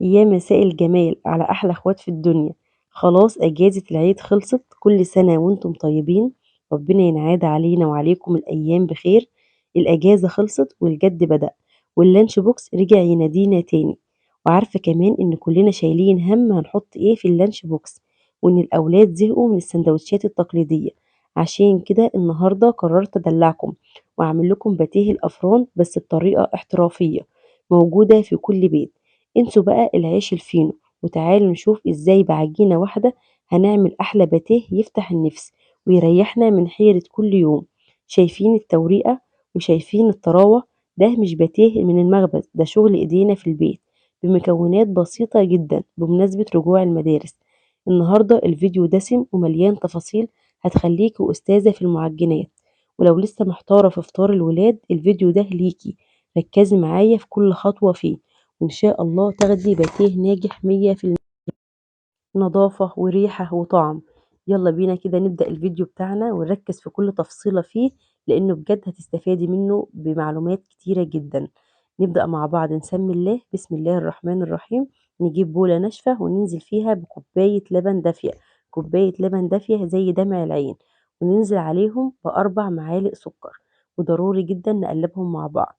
يا مساء الجمال على أحلى أخوات في الدنيا. خلاص أجازة العيد خلصت، كل سنة وانتم طيبين، ربنا ينعاد علينا وعليكم الأيام بخير. الأجازة خلصت والجد بدأ، وال lunch box رجع ينادينا تاني. وعارفة كمان إن كلنا شايلين هم هنحط إيه في ال lunch box، وإن الأولاد زهقوا من السندوتشات التقليدية. عشان كده النهاردة قررت أدلعكم وأعمل لكم باتيه الأفران، بس بطريقة احترافية موجودة في كل بيت. انسوا بقى العيش الفينو وتعالوا نشوف ازاي بعجينة واحدة هنعمل أحلى باتيه يفتح النفس ويريحنا من حيرة كل يوم. شايفين التوريقة وشايفين الطراوة؟ ده مش باتيه من المخبز، ده شغل ايدينا في البيت بمكونات بسيطة جدا. بمناسبة رجوع المدارس، النهاردة الفيديو دسم ومليان تفاصيل هتخليكي أستاذة في المعجنات. ولو لسه محتارة في فطار الولاد الفيديو ده ليكي، ركزي معايا في كل خطوة فيه وإن شاء الله تاخدي باتيه ناجح 100%، نظافة وريحة وطعم. يلا بينا كده نبدأ الفيديو بتاعنا ونركز في كل تفصيلة فيه، لأنه بجد هتستفادي منه بمعلومات كتيرة جدا. نبدأ مع بعض، نسمي الله، بسم الله الرحمن الرحيم. نجيب بولة ناشفة وننزل فيها بكوباية لبن دافية، كوباية لبن دافية زي دمع العين، وننزل عليهم ب4 معالق سكر، وضروري جدا نقلبهم مع بعض.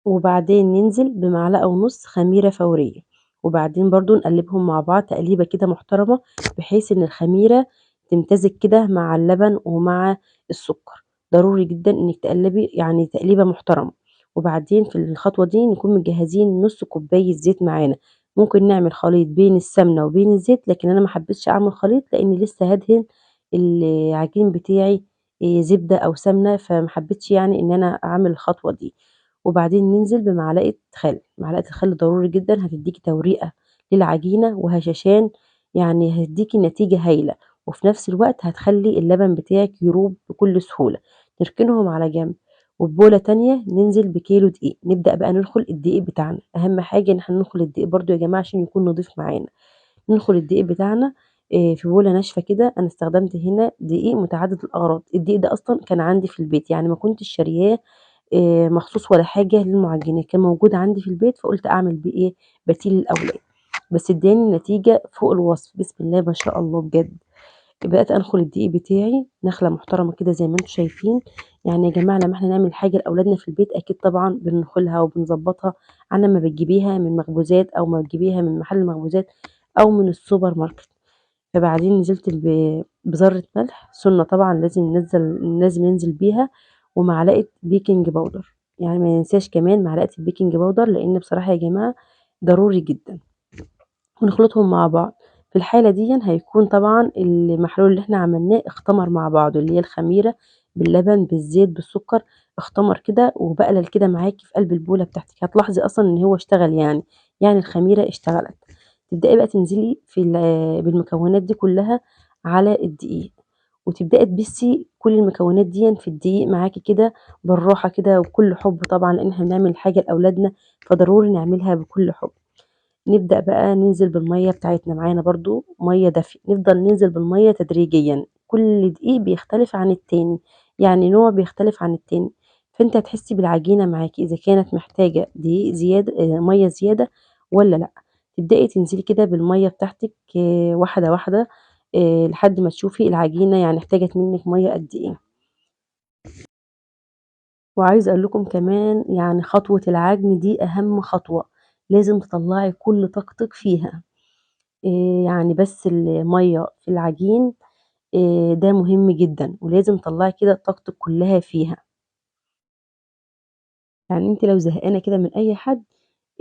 وبعدين ننزل بمعلقة ونص خميرة فورية، وبعدين برضو نقلبهم مع بعض تقليبة كده محترمة، بحيث ان الخميرة تمتزج كده مع اللبن ومع السكر. ضروري جدا انك تقلبي يعني تقليبة محترمة. وبعدين في الخطوة دي نكون مجهزين نص كوباية زيت معانا. ممكن نعمل خليط بين السمنة وبين الزيت، لكن انا ما حبيتش اعمل خليط لان لسه هدهن العجين بتاعي زبدة او سمنة، فما حبيتش يعني ان انا اعمل الخطوة دي. وبعدين ننزل بمعلقة خل، معلقة الخل ضروري جدا، هتديكي توريقة للعجينة وهشاشان، يعني هتديكي نتيجة هايلة، وفي نفس الوقت هتخلي اللبن بتاعك يروب بكل سهولة. نركنهم على جنب. وبولة تانية ننزل بكيلو دقيق. نبدأ بقى ندخل الدقيق بتاعنا، أهم حاجة إن احنا ندخل الدقيق برضو يا جماعة عشان يكون نضيف معانا. ندخل الدقيق بتاعنا في بولة ناشفة كده. أنا استخدمت هنا دقيق متعدد الأغراض، الدقيق ده أصلا كان عندي في البيت، يعني ما كنتش شارياه مخصوص ولا حاجة للمعجنات، كان موجود عندي في البيت، فقلت أعمل بيه إيه باتيه للأولاد، بس اداني نتيجة فوق الوصف، بسم الله ما شاء الله بجد. بدأت أنخل الدقيق بتاعي نخلة محترمة كده زي ما انتم شايفين. يعني يا جماعة لما احنا نعمل حاجة لأولادنا في البيت أكيد طبعا بننخلها وبنظبطها، عن ما بتجيبيها من مخبوزات أو ما بتجيبيها من محل مخبوزات أو من السوبر ماركت. فبعدين نزلت بذرة ملح، سنة طبعا لازم ننزل بيها، ومعلقة baking powder، يعني ما ننساش كمان معلقة ال baking powder، لأن بصراحة يا جماعة ضروري جدا. ونخلطهم مع بعض. في الحالة دي هيكون طبعا المحلول اللي احنا عملناه اختمر مع بعضه، اللي هي الخميرة باللبن بالزيت بالسكر، اختمر كده وبقلل كده معاكي في قلب البولة بتاعتك. هتلاحظي اصلا ان هو اشتغل، يعني الخميرة اشتغلت. تبدأي بقى تنزلي بالمكونات دي كلها على الدقيق، وتبدأي تبسي كل المكونات دي في الدقيق معاكي كده بالراحة كده وبكل حب طبعا، لان احنا بنعمل حاجة لأولادنا فضروري نعملها بكل حب. نبدأ بقى ننزل بالمية بتاعتنا، معانا برضو مية دافية، نفضل ننزل بالمية تدريجيا، كل دقيق بيختلف عن التاني، يعني نوع بيختلف عن التاني، فانت هتحسي بالعجينة معاكي اذا كانت محتاجة دقيق زيادة، مية زيادة ولا لا. تبدأي تنزلي كده بالمية بتاعتك واحدة واحدة، لحد ما تشوفي العجينة يعني احتاجت منك مية قد ايه. وعايزة اقول لكم كمان يعني خطوة العجن دي اهم خطوة، لازم تطلعي كل طاقتك فيها. يعني بس المية في العجين، ده مهم جدا، ولازم تطلعي كده طاقتك كلها فيها. يعني انت لو زهقانة كده من اي حد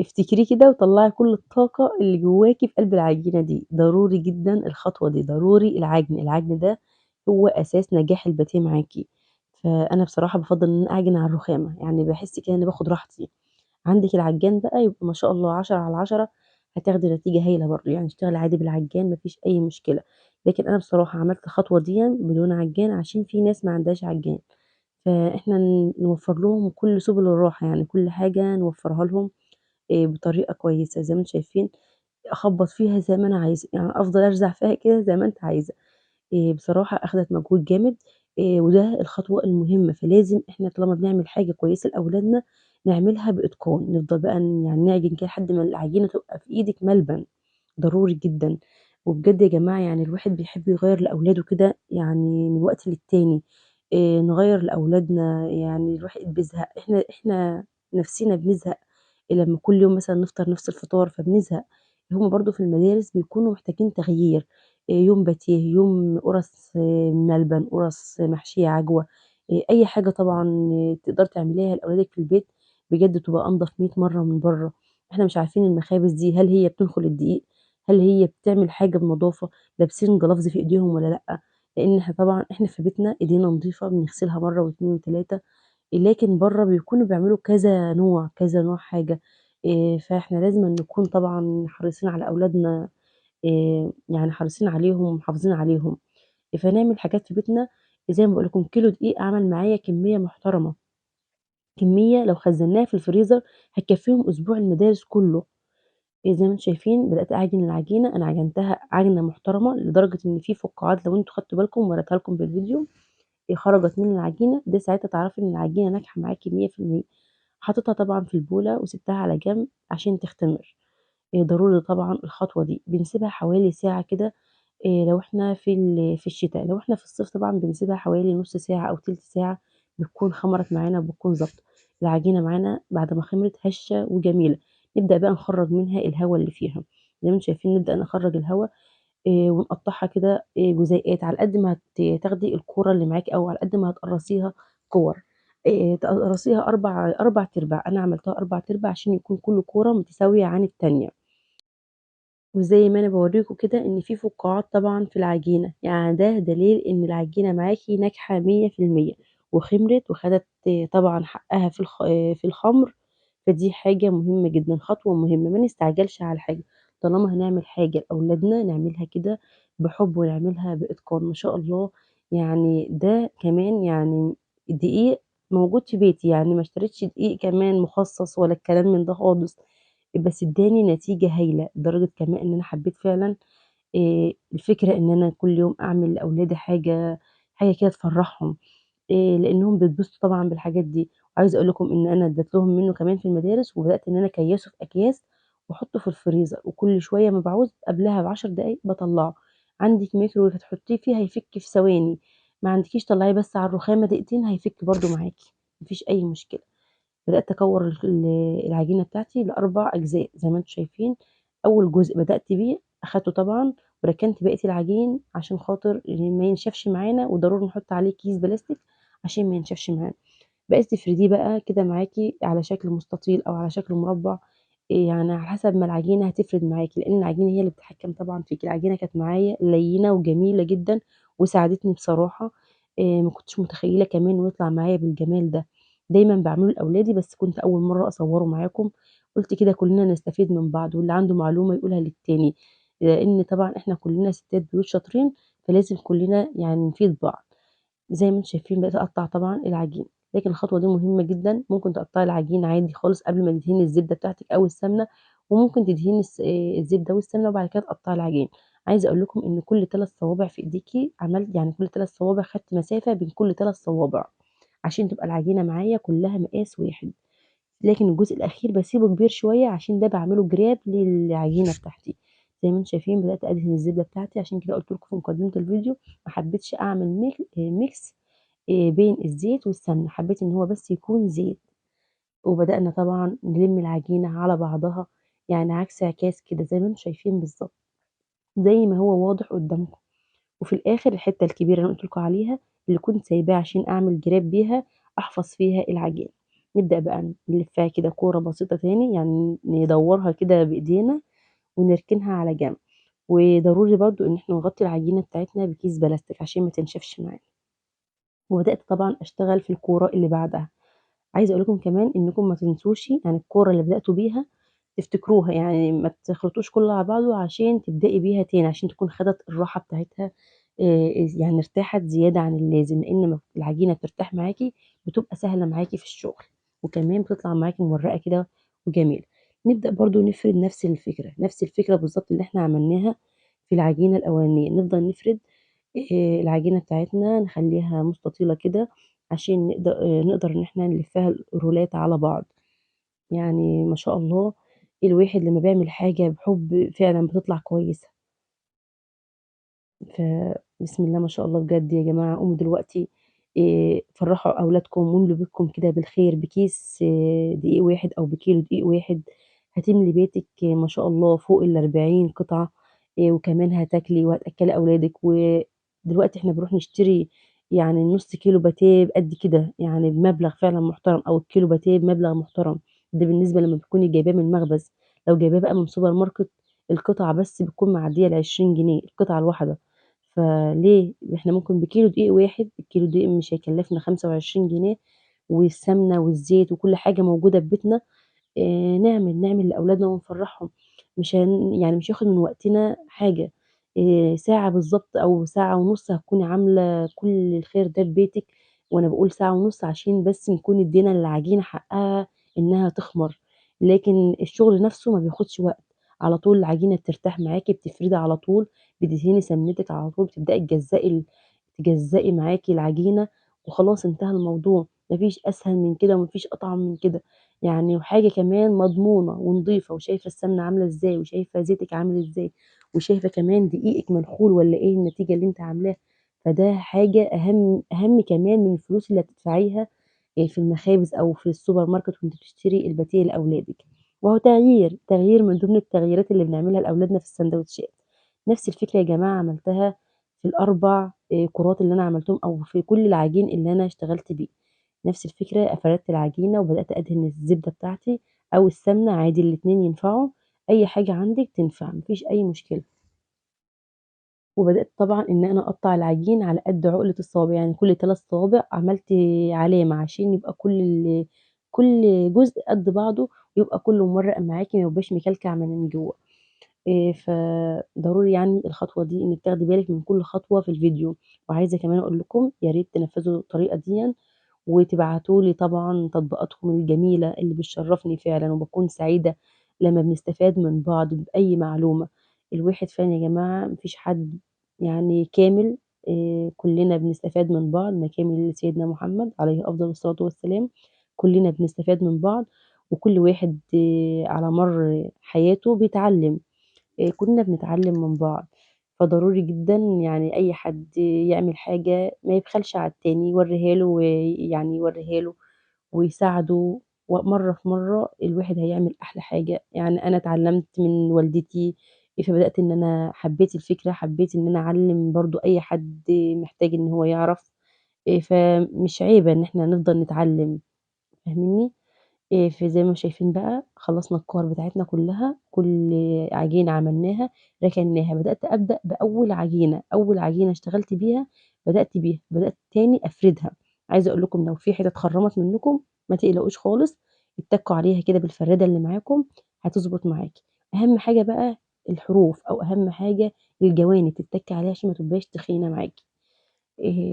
افتكريه كده وطلعي كل الطاقة اللي جواكي في قلب العجينة دي. ضروري جدا الخطوة دي، ضروري العجن، العجن ده هو اساس نجاح الباتيه معاكي. فانا بصراحة بفضل ان انا اعجن على الرخامة، يعني بحس كده اني باخد راحتي. عندك العجان بقى يبقى ما شاء الله 10 على 10، هتاخدي نتيجة هايلة برضو، يعني اشتغلي عادي بالعجان مفيش أي مشكلة. لكن أنا بصراحة عملت الخطوة دي بدون عجان عشان في ناس ما عندهاش عجان، فإحنا نوفر لهم كل سبل الراحة، يعني كل حاجة نوفرها لهم بطريقة كويسة. زي ما انتم شايفين أخبط فيها زي ما أنا عايزة، يعني أفضل أرزع فيها كده زي ما أنت عايزة. بصراحة أخدت مجهود جامد، وده الخطوة المهمة. فلازم إحنا طالما بنعمل حاجة كويسة لأولادنا نعملها بإتقان، نفضل بقى يعني نعجن كده لحد ما العجينة تبقى في إيدِك ملبن، ضروري جدًا. وبجد يا جماعة يعني الواحد بيحب يغيّر لأولاده كده يعني من وقت للتاني، نغيّر لأولادنا، يعني الواحد بيزهق، إحنا نفسينا بنزهق لمّا كل يوم مثلًا نفطر نفس الفطار فبنزهق، هُم برضه في المدارس بيكونوا محتاجين تغيير، يوم باتيه، يوم قُرَص ملبن، قُرَص محشية عجوة، أي حاجة طبعًا تقدري تعمليها لأولادِك في البيت بجد بتبقى أنضف 100 مرّة من برّه. إحنا مش عارفين المخابز دي هل هي بتنخل الدقيق، هل هي بتعمل حاجة بنضافة، لابسين gloves في إيديهم والّا لأ، لإن إحنا طبعًا إحنا في بيتنا إيدينا نضيفة بنغسلها مرّة و2 و3، لكن برّه بيكونوا بيعملوا كذا نوع، كذا نوع حاجة، فإحنا لازمًا نكون طبعًا حريصين على أولادنا، يعني حريصين عليهم ومحافظين عليهم، فنعمل حاجات في بيتنا زي ما باقول لكم. كيلو دقيق عمل معايا كمية محترمة، كمية لو خزناها في الفريزر هتكفيهم أسبوع المدارس كله. زي ما أنتم شايفين بدأت أعجن العجينة، أنا عجنتها عجنة محترمة لدرجة إن في فقاعات لو أنتم خدتوا بالكم وريتها لكم بالفيديو، خرجت من العجينة، ده ساعتها تعرفي إن العجينة ناجحة معاكِ 100%. حطيتها طبعًا في البولة وسبتها على جنب عشان تختمر. ضروري طبعًا الخطوة دي، بنسيبها حوالي ساعة كده، لو إحنا في الشتا، لو إحنا في الصيف طبعًا بنسيبها حوالي نُص ساعة أو تِلت ساعة، بتكون خمرت معانا وبتكون ضابطة. العجينة معانا بعد ما خمرت هشة وجميلة، نبدأ بقى نخرّج منها الهوا اللي فيها، زي ما أنتم شايفين نبدأ نخرّج الهوا، ونقطّعها كده جزيئات على قد ما تاخدي الكورة اللي معاكِ أو على قد ما هتقرصيها كُوَر، تقرصيها 4 أرباع، أنا عملتها 4 أرباع عشان يكون كل كورة متساوية عن التانية. وزي ما أنا باوريكم كده إن في فقاعات طبعًا في العجينة، يعني ده دليل إن العجينة معاكِ ناجحة 100% وخمرت وخدت طبعًا حقها في الخمر، فدي حاجة مهمة جدًا، خطوة مهمة، ما نستعجلش على حاجة، طالما هنعمل حاجة لأولادنا نعملها كده بحب ونعملها بإتقان ما شاء الله. يعني ده كمان يعني دقيق موجود في بيتي، يعني ما اشتريتش دقيق كمان مخصص ولا الكلام من ده خالص، بس اداني نتيجة هايلة، لدرجة كمان إن أنا حبيت فعلًا الفكرة إن أنا كل يوم أعمل لأولادي حاجة كده تفرحهم، لإنهم بيتبسطوا طبعًا بالحاجات دي. وعايزة أقول لكم إن أنا اديت لهم منه كمان في المدارس، وبدأت إن أنا أكيّسه في أكياس وأحطه في الفريزر، وكل شوية ما باعوز قبلها ب10 دقايق باطلّعه. عندِك ميكروويف هتحطيه فيه هيفك في ثواني، ما عندكيش طلّعيه بس على الرخامة دقيقتين هيفك برضه معاكِ، ما فيش أي مشكلة. بدأت أكوّر العجينة بتاعتي ل4 أجزاء زي ما أنتم شايفين. أول جزء بدأت بيه أخدته طبعًا وركنت بقية العجين عشان خاطر ما ينشفش معانا، وضروري نحط عليه كيس بلاستيك عشان ما ينشفش معانا. بقيت تفرديه بقى كده معاكِ على شكل مستطيل أو على شكل مربع، يعني على حسب ما العجينة هتفرد معاكِ، لإن العجينة هي اللي بتتحكم طبعًا فيكِ. العجينة كانت معايا لينة وجميلة جدًا وساعدتني بصراحة، ما كنتش متخيلة كمان إنه يطلع معايا بالجمال ده. دايمًا باعمله لأولادي بس كنت أول مرة أصوره معاكم، قُلت كده كلنا نستفيد من بعض، واللي عنده معلومة يقولها للتاني، لإن طبعًا إحنا كلنا ستات بيوت شاطرين، فلازم كلنا يعني نفيد بعض. زي ما أنتم شايفين بقيت أقطّع طبعًا العجينة، لكن الخطوة دي مهمة جدًا، ممكن تقطّعي العجينة عادي خالص قبل ما تدهني الزبدة بتاعتِك أو السمنة، وممكن تدهني الزبدة والسمنة وبعد كده تقطّعي العجينة. عايزة أقول لكم إن كل 3 صوابع في إيديكِ عملت، يعني كل 3 صوابع خدت مسافة بين كل 3 صوابع، عشان تبقى العجينة معايا كلها مقاس واحد. لكن الجزء الأخير باسيبه كبير شوية عشان ده باعمله جراب للعجينة بتاعتي. زي ما أنتم شايفين بدأت أدهن الزبدة بتاعتي، عشان كده قُلت لكم في مقدمة الفيديو ما حبيتش أعمل mix بين الزيت والسمنة، حبيت إن هو بس يكون زيت. وبدأنا طبعًا نلم العجينة على بعضها، يعني عكس عكاز كده زي ما أنتم شايفين بالضبط، زي ما هو واضح قدامكم. وفي الآخر الحتة الكبيرة اللي أنا قُلت لكم عليها اللي كنت سايباها عشان أعمل جراب بيها أحفظ فيها العجينة. نبدأ بقى نلفها كده كورة بسيطة تاني، يعني ندورها كده بإيدينا ونركنها على جنب. وضروري برضو إن إحنا نغطي العجينة بتاعتنا بكيس بلاستيك عشان ما تنشفش معانا. وبدأت طبعا أشتغل في الكورة اللي بعدها. عايزة أقول لكم كمان إنكم ما تنسوش الكورة اللي بدأتوا بيها تفتكروها، ما تخلطوش كله على بعضه عشان تبدأي بيها تاني، عشان تكون خدت الراحة بتاعتها، ارتاحت زيادة عن اللازم، لأن ما العجينة بترتاح معاكي بتبقى سهلة معاكي في الشغل، وكمان بتطلع معاكي مورقة كده وجميلة. نبدأ برضو نفرد نفس الفكرة، نفس الفكرة بالظبط اللي احنا عملناها في العجينة الأولانية. نفضل نفرد، العجينة بتاعتنا نخليها مستطيلة كده عشان نقدر إن احنا نلفها الرولات على بعض. يعني ما شاء الله الواحد لمّا بيعمل حاجة بحُب فعلًا بتطلع كويسة. فبسم الله ما شاء الله بجد يا جماعة، قوموا دلوقتي فرّحوا أولادكم واملوا بيتكم كده بالخير بكيس دقيق واحد أو بكيلو دقيق واحد، هتملي بيتِك ما شاء الله فوق ال40 قطعة، وكمان هتاكلي وهتأكلي أولادِك. ودلوقتي إحنا بنروح نشتري يعني النُص كيلو باتيه بقد كده، يعني بمبلغ فعلًا محترم، أو الكيلو باتيه بمبلغ محترم، ده بالنسبة لمّا بتكوني جايباه من المخبز، لو جايباه بقى من سوبر ماركت القطعة بس بتكون معدية ال20 جنيه القطعة الواحدة. فليه؟ إحنا ممكن بكيلو دقيق واحد، الكيلو دقيق مش هيكلفنا 25 جنيه، والسمنة والزيت وكل حاجة موجودة في بيتنا، نعمل لأولادنا ونفرحهم، مش هن يعني مش هياخد من وقتنا حاجة، ساعة بالضبط أو ساعة ونُص هتكوني عاملة كل الخير ده في بيتِك. وأنا باقول ساعة ونُص عشان بس نكون ادينا للعجينة حقها إنها تخمر، لكن الشغل نفسه ما بياخدش وقت، على طول العجينة بترتاح معاكِ، بتفردي على طول، بتدهني سمنتِك على طول، بتبدئي تجزئي معاكِ العجينة وخلاص انتهى الموضوع، ما فيش أسهل من كده وما فيش أطعم من كده، يعني وحاجة كمان مضمونة ونضيفة، وشايفة السمنة عاملة إزاي، وشايفة زيتِك عامل إزاي، وشايفة كمان دقيقِك منخول والّا إيه النتيجة اللي أنتِ عاملاها، فده حاجة أهم كمان من الفلوس اللي هتدفعيها في المخابز أو في السوبر ماركت وأنتِ بتشتري الباتيه لأولادِك. وهو تغيير من ضمن التغييرات اللي بنعملها لأولادنا في السندوتشات. نفس الفكرة يا جماعة عملتها في ال4 كرات اللي أنا عملتهم أو في كل العجين اللي أنا اشتغلت بيه. نفس الفكرة فردت العجينة وبدأت أدهن الزبدة بتاعتي أو السمنة عادي، الاتنين ينفعوا، أي حاجة عندِك تنفع، ما فيش أي مشكلة. وبدأت طبعًا إن أنا أقطّع العجين على قد عُقلة الصوابع، يعني كل 3 صوابع عملت علامة عشان يبقى كل جزء قد بعضه، ويبقى كله مورّق معاكِ ما يبقاش مكلكع من جوّه. فضروري يعني الخطوة دي إنِّك تاخدي بالِك من كل خطوة في الفيديو. وعايزة كمان أقول لكم يا ريت تنفّذوا الطريقة ديًا وتبعتوا لي طبعًا تطبيقاتكم الجميلة اللي بتشرّفني فعلًا، وباكون سعيدة لمّا بنستفاد من بعض بأي معلومة. الواحد فعلًا يا جماعة ما فيش حد يعني كامل، كلنا بنستفاد من بعض، ما كامل إلا سيدنا محمد عليه أفضل الصلاة والسلام، كلنا بنستفاد من بعض، وكل واحد على مَر حياته بيتعلّم، كلنا بنتعلّم من بعض، فضروري جدًا يعني أي حد يعمل حاجة ما يبخلش على التاني، يورّيها له ويعني يورّيها له ويساعده، ومرّة في مرّة الواحد هيعمل أحلى حاجة. يعني أنا اتعلّمت من والدتي، فبدأت إن أنا حبيت الفكرة، حبيت إن أنا أعلّم برضه أي حد محتاج إن هو يعرف، فمش عيبة إن إحنا نفضل نتعلّم، فاهمينّي؟ فزي ما شايفين بقى خلصنا الكور بتاعتنا كلها، كل عجينة عملناها ركناها. بدأت أبدأ بأول عجينة، أول عجينة اشتغلت بيها بدأت بيها، بدأت تاني أفردها. عايزة أقول لكم لو في حتت اتخرمت منكم ما تقلقوش خالص، اتكوا عليها كده بالفرادة اللي معاكم هتظبط معاكي. أهم حاجة بقى الحروف، أو أهم حاجة الجوانب تتكي عليها عشان ما تبقاش تخينة معاكي.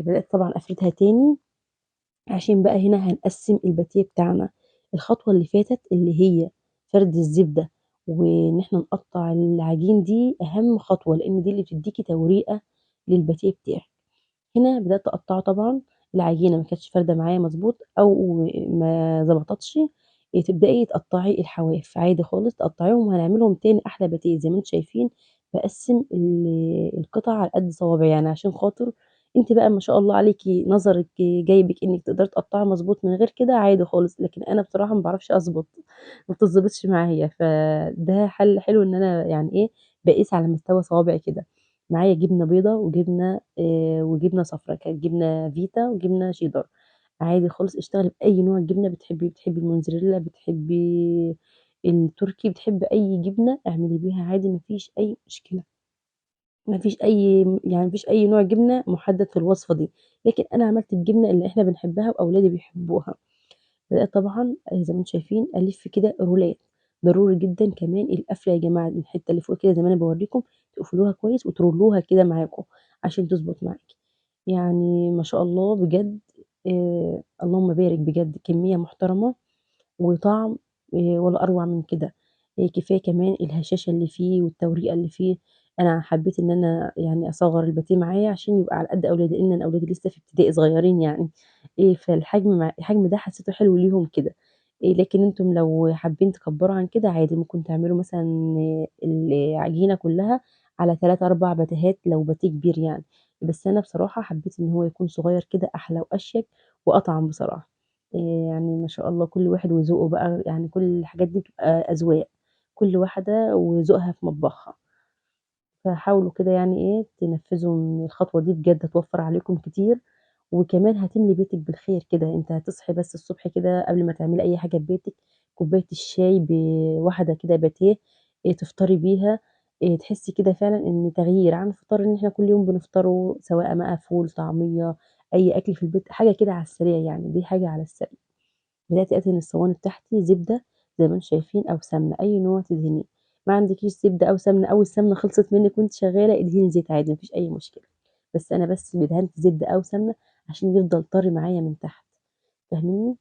بدأت طبعًا أفردها تاني عشان بقى هنا هنقسم الباتيه بتاعنا. الخطوة اللي فاتت اللي هي فرد الزبدة وإن إحنا نقطع العجين دي أهم خطوة، لإن دي اللي بتديكي توريقة للباتيه بتاعك. هنا بدأت أقطعه، طبعًا العجينة ما كانتش فاردة معايا مضبوط أو ما ضبطتش، تبدئي تقطعي الحواف عادي خالص، تقطعيهم وهنعملهم تاني أحلى باتيه. زي ما انتم شايفين باقسم القطع على قد صوابعي، يعني عشان خاطر انتِ بقى ما شاء الله عليكِ نظرِك جايبِك إنِّك تقدري تقطعي مضبوط من غير كده عادي خالص، لكن أنا بصراحة ما باعرفش أضبط، ما بتتضبطش معايا، فده حل حلو إن أنا يعني إيه، باقيس على مستوى صوابعي كده. معايا جبنة بيضا وجبنة صفرا، كانت جبنة فيتا وجبنة شيدر، عادي خالص اشتغلي بأي نوع جبنة بتحبيه، بتحبي الموتزاريلا، بتحبي التركي، بتحبي أي جبنة اعملي بيها عادي، ما فيش أي مشكلة. ما فيش أي يعني ما فيش أي نوع جبنة محدد في الوصفة دي، لكن أنا عملت الجبنة اللي إحنا بنحبها وأولادي بيحبوها. بدأت طبعًا زي ما أنتم شايفين ألِف كده رولات، ضروري جدًا كمان القفلة يا جماعة، الحتة اللي فوق كده زي ما أنا باوريكم تقفلوها كويس وترولوها كده معاكم عشان تضبط معاكِ. يعني ما شاء الله بجد، اللهم بارك بجد، كمية محترمة وطعم، ولا أروع من كده. كفاية كمان الهشاشة اللي فيه والتوريقة اللي فيه. أنا حبيت إن أنا يعني أصغّر الباتيه معايا عشان يبقى على قد أولادي، لإن أنا أولادي لسه في ابتدائي صغيرين يعني، فالحجم الحجم ده حسيته حلو ليهم كده. لكن أنتم لو حابين تكبّروا عن كده عادي، ممكن تعملوا مثلًا العجينة كلّها على 3، 4 باتيهات لو باتيه كبير يعني، بس أنا بصراحة حبيت إن هو يكون صغير كده أحلى وأشيك وأطعم بصراحة. يعني ما شاء الله كل واحد وذوقه بقى، يعني كل الحاجات دي بتبقى أذواق، كل واحدة وذوقها في مطبخها. فحاولوا كده يعني إيه، تنفّذوا الخطوة دي بجد هتوفّر عليكم كتير، وكمان هتملي بيتِك بالخير كده، أنتِ هتصحي بس الصبح كده قبل ما تعملي أي حاجة في بيتِك، كوباية الشاي بواحدة كده باتيه تفطري بيها، تحسي كده فعلًا إن تغيير عن الفطار اللي إحنا كل يوم بنفطره، سواء بقى فول، طعمية، أي أكل في البيت، حاجة كده على السريع يعني، دي حاجة على السريع. بدأت أدهن الصواني بتاعتي زبدة زي ما أنتم شايفين أو سمنة، أي نوع تدهنيه. ما عندكيش زبدة أو سمنة أو السمنة خلصت منِّك وأنتِ شغالة، ادهني زيت عادي ما فيش أي مشكلة. بس أنا بس دهنت زبدة أو سمنة عشان يفضل طري معايا من تحت، فاهميني؟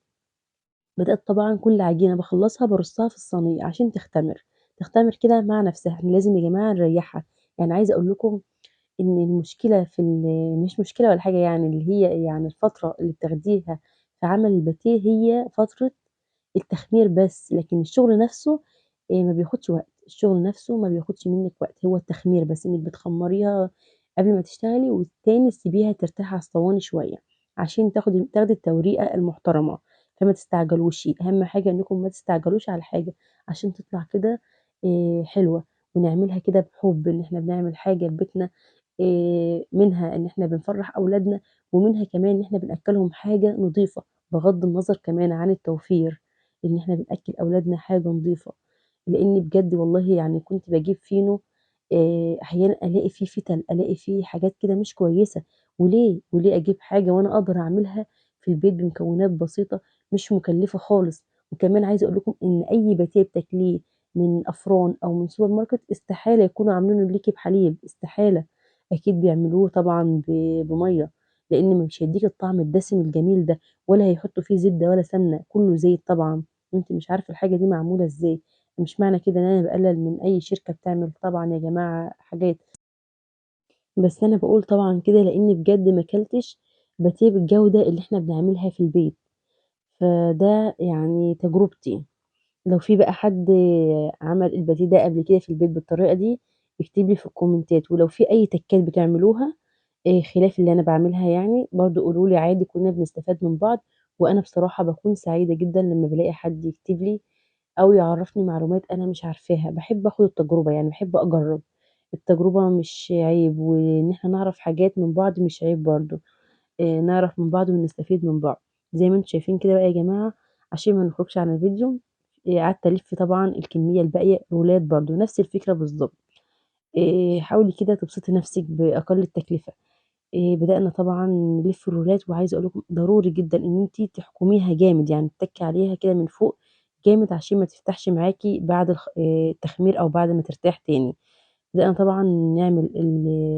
بدأت طبعًا كل عجينة باخلّصها بارصها في الصينية عشان تختمر، تختمر كده مع نفسها، إحنا لازم يا جماعة نريّحها، يعني عايزة أقول لكم إن المشكلة في مش مشكلة ولا حاجة يعني، اللي هي يعني الفترة اللي بتاخديها في عمل الباتيه هي فترة التخمير بس، لكن الشغل نفسه ما بياخدش وقت، الشغل نفسه ما بياخدش منِّك وقت، هو التخمير بس إنِّك بتخمّريها قبل ما تشتغلي والتاني تسيبيها ترتاح على الصواني شوية، عشان تاخدي التوريقة المحترمة، فما تستعجلوش، أهم حاجة إنكم ما تستعجلوش على الحاجة، عشان تطلع كده حلوة، ونعملها كده بحُب إن إحنا بنعمل حاجة لبيتنا منها إن إحنا بنفرّح أولادنا، ومنها كمان إن إحنا بنأكّلهم حاجة نضيفة، بغض النظر كمان عن التوفير، إن إحنا بنأكّل أولادنا حاجة نضيفة، لإن بجد والله يعني كنت باجيب فينو أحيانًا ألاقي فيه فِتَن، ألاقي فيه حاجات كده مش كويسة، وليه، وليه أجيب حاجة وأنا أقدر أعملها في البيت بمكونات بسيطة مش مكلفة خالص، وكمان عايزة أقول لكم إن أي باتيه بتاكليه من أفران أو من سوبر ماركت استحالة يكونوا عاملينه ليكِ بحليب، استحالة، أكيد بيعملوه طبعًا بمَيّة، لإن مش هيدّيكِ الطعم الدسم الجميل ده، ولا هيحطوا فيه زبدة ولا سمنة، كله زيت طبعًا، وأنتِ مش عارفة الحاجة دي معمولة إزاي. مش معنى كده إن أنا باقلل من أي شركة بتعمل طبعًا يا جماعة حاجات، بس أنا باقول طبعًا كده لإني بجد ما اكلتش باتيه بالجودة اللي إحنا بنعملها في البيت، فده يعني تجربتي. لو في بقى حد عمل الباتيه ده قبل كده في البيت بالطريقة دي يكتب لي في الكومنتات، ولو في أي تكات بتعملوها خلاف اللي أنا باعملها يعني برضه قولوا لي عادي، كلنا بنستفاد من بعض، وأنا بصراحة باكون سعيدة جدًا لمّا بالاقي حد يكتب لي أو يعرّفني معلومات أنا مش عارفاها، باحب آخُد التجربة، يعني باحب أجرّب، التجربة مش عيب، وإن إحنا نعرف حاجات من بعض مش عيب برضه، نعرف من بعض ونستفيد من بعض. زي ما أنتم شايفين كده بقى يا جماعة عشان ما نخرجش عن الفيديو، قعدت ألِف طبعًا الكمية الباقية رولات برضه نفس الفكرة بالضبط. حاولي كده تبسطي نفسِك بأقل التكلفة. بدأنا طبعًا نلِف الرولات، وعايزة أقول لكم ضروري جدًا إن أنتِ تحكميها جامد، يعني تتكي عليها كده من فوق جامد عشان ما تفتحش معاكِ بعد التخمير أو بعد ما ترتاح تاني. بدأنا طبعًا نعمل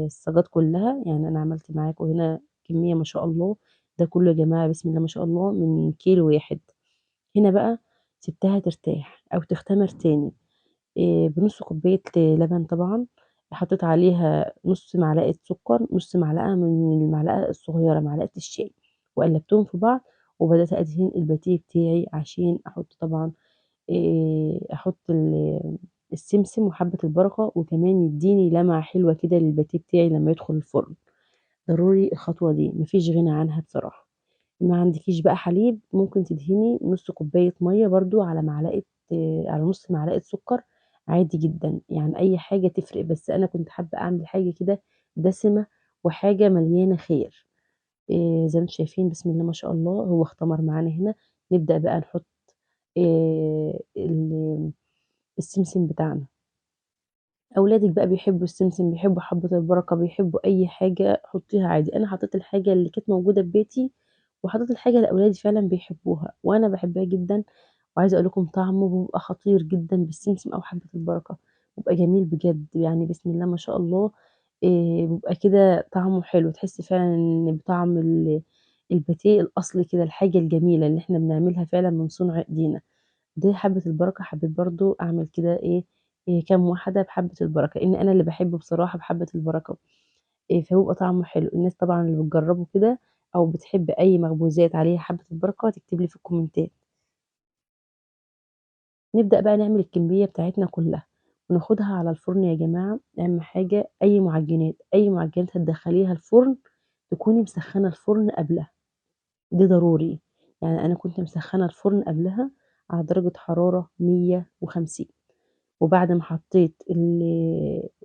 الصاجات كلها، يعني أنا عملت معاكم هنا كمية ما شاء الله، ده كله يا جماعة بسم الله ما شاء الله من كيلو واحد. هنا بقى سِبتها ترتاح أو تختمر تاني، بنُص كوباية لبن طبعًا، حطيت عليها نُص معلقة سكر، نُص معلقة من المعلقة الصغيرة معلقة الشاي، وقلبتهم في بعض، وبدأت أدهن الباتيه بتاعي عشان أحط طبعًا أحط السمسم وحبة البركة، وكمان يديني لمعة حلوة كده للباتيه بتاعي لما يدخل الفرن. ضروري الخطوة دي، ما فيش غنى عنها بصراحة. ما عندكيش بقى حليب ممكن تدهني نُص كوباية مَيّة برضه على معلقة على نُص معلقة سكر عادي جدًا، يعني أي حاجة تفرق، بس أنا كنت حابة أعمل حاجة كده دسمة وحاجة مليانة خير. زي ما أنتم شايفين بسم الله ما شاء الله هو اختمر معانا هنا. نبدأ بقى نحط السمسم بتاعنا. أولادِك بقى بيحبوا السمسم، بيحبوا حبة البركة، بيحبوا أي حاجة حطيها عادي. أنا حطيت الحاجة اللي كانت موجودة في بيتي، وحطيت الحاجة اللي أولادي فعلًا بيحبوها، وأنا باحبها جدًا، وعايزة أقول لكم طعمه بيبقى خطير جدًا بالسمسم أو حبة البركة، بيبقى جميل بجد، يعني بسم الله ما شاء الله. بيبقى كده طعمه حلو، تحسي فعلًا إن بطعم الباتيه الأصلي كده، الحاجة الجميلة اللي إحنا بنعملها فعلًا من صنع إيدينا. دي حبة البركة حبيت برضه أعمل كده إيه، كام واحدة بحبة البركة، لإن أنا اللي باحبه بصراحة بحبة البركة، فبيبقى طعمه حلو. الناس طبعًا اللي بتجربه كده أو بتحب أي مخبوزات عليها حبة البركة تكتب لي في الكومنتات. نبدأ بقى نعمل الكمية بتاعتنا كلها وناخدها على الفرن يا جماعة. أهم حاجة أي معجنات، أي معجنات هتدخليها الفرن تكوني مسخنة الفرن قبلها، ده ضروري. يعني أنا كنت مسخنة الفرن قبلها على درجة حرارة 150، وبعد ما حطيت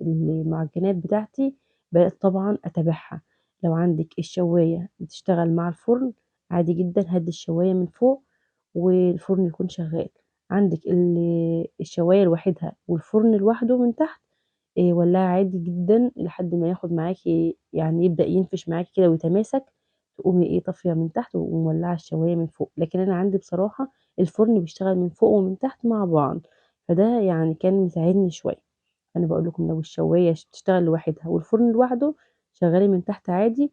المعجنات بتاعتي بدأت طبعا أتابعها. لو عندك الشواية بتشتغل مع الفرن عادي جدا، هدي الشواية من فوق والفرن يكون شغال. عندك الشواية لوحدها والفرن لوحده من تحت، ولعي عادي جدا لحد ما ياخد معاكي، يعني يبدأ ينفش معاكي كده ويتماسك، تقومي طافية من تحت ومولعة الشواية من فوق. لكن أنا عندي بصراحة الفرن بيشتغل من فوق ومن تحت مع بعض، فده يعني كان مساعدني شوية. أنا باقول لكم لو الشواية بتشتغل لوحدها والفرن لوحده، شغّلي من تحت عادي،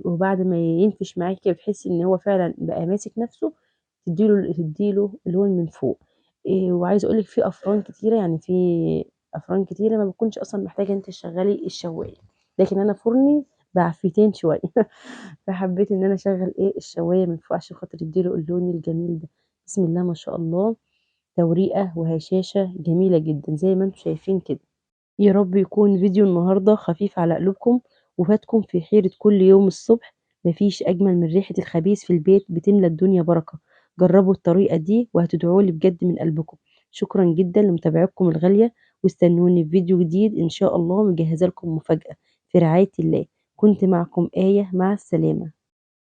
وبعد ما ينفش معاكِ وتحسي إن هو فعلًا بقى ماسك نفسه، تدّي له لون من فوق. وعايزة أقول لِك في أفران كتيرة، يعني في أفران كتيرة ما بتكونش أصلًا محتاجة إن أنتِ تشغّلي الشواية، لكن أنا فرني بعافيتين شوية فحبيت إن أنا أشغّل الشواية من فوق عشان خاطر يدّي له اللون الجميل ده. بسم الله ما شاء الله، توريقة وهشاشة جميلة جدًا زي ما أنتم شايفين كده. يا رب يكون فيديو النهارده خفيف على قلوبكم وفاتكم في حيرة كل يوم الصبح. مفيش أجمل من ريحة الخبيز في البيت، بتملى الدنيا بركة. جربوا الطريقة دي وهتدعوا لي بجد من قلبكم. شكرًا جدًا لمتابعتكم الغالية، واستنوني في فيديو جديد إن شاء الله، مجهزة لكم مفاجأة. في رعاية الله، كنت معكم آية، مع السلامة.